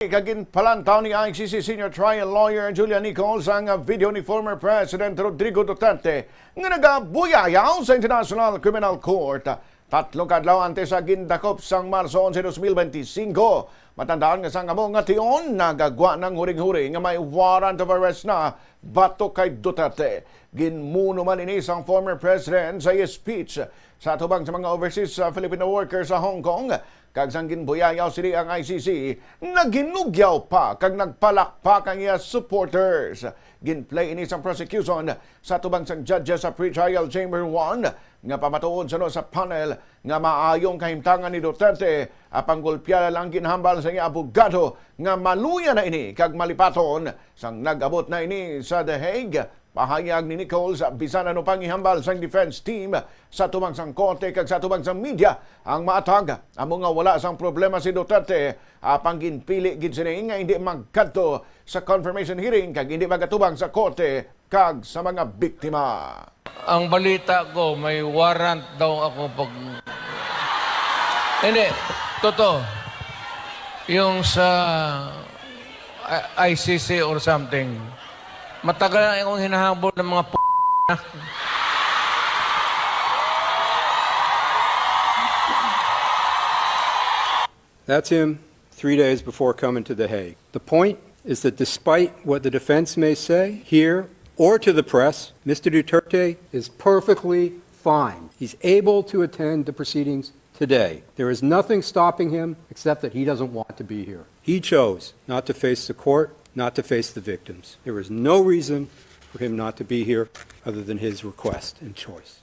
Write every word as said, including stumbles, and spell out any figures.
Kag ginpalantaw ni I C C Senior Trial Lawyer Julia Nichols ang video ni former President Rodrigo Duterte nga nagabuyayaw sa International Criminal Court. Tatlo ka adlaw antes sa gindakop sang Marso onse, dos mil benti singko, matandaan nga sang amo nga tion nagagwa ng huring-huring nga may warrant of arrest na batok kay Duterte. Ginmuno man ini sang former president sa iya speech sa atubang sa mga overseas, uh, Filipino workers sa Hong Kong, kag sang ginbuyayaw sini ang I C C, naginugyaw pa kag nagpalakpak ang iya supporters. Ginplay ini sang prosecution sa atubang sang judges sa pretrial chamber one, nga pamatuod suno sa panel nga maayong kahimtangan ni Duterte, apang gulpiya lang ginhambal sa iya abogado nga maluya na ini kag malipaton. Sang nag-abot na ini sa The Hague, pahayag ni Nichols, bisan ano pang ihambal sang defense team sa atubang sang korte kag sa atubang sang media ang maatag, amo nga wala sang problema si Duterte, apang ginpili gid sini nga hindi magkadto sa confirmation hearing kag hindi magatubang sa korte kag sa mga biktima. Ang balita ko, may warrant daw ako pag... Hindi, totoo. Yung sa, uh, I C C or something, matagal na akong hinahabol ng mga p-, That's him three days before coming to The Hague. The point is that despite what the defense may say here or to the press, Mister Duterte is perfectly fine. He's able to attend the proceedings today. There is nothing stopping him except that he doesn't want to be here. He chose not to face the court, not to face the victims. There is no reason for him not to be here other than his request and choice.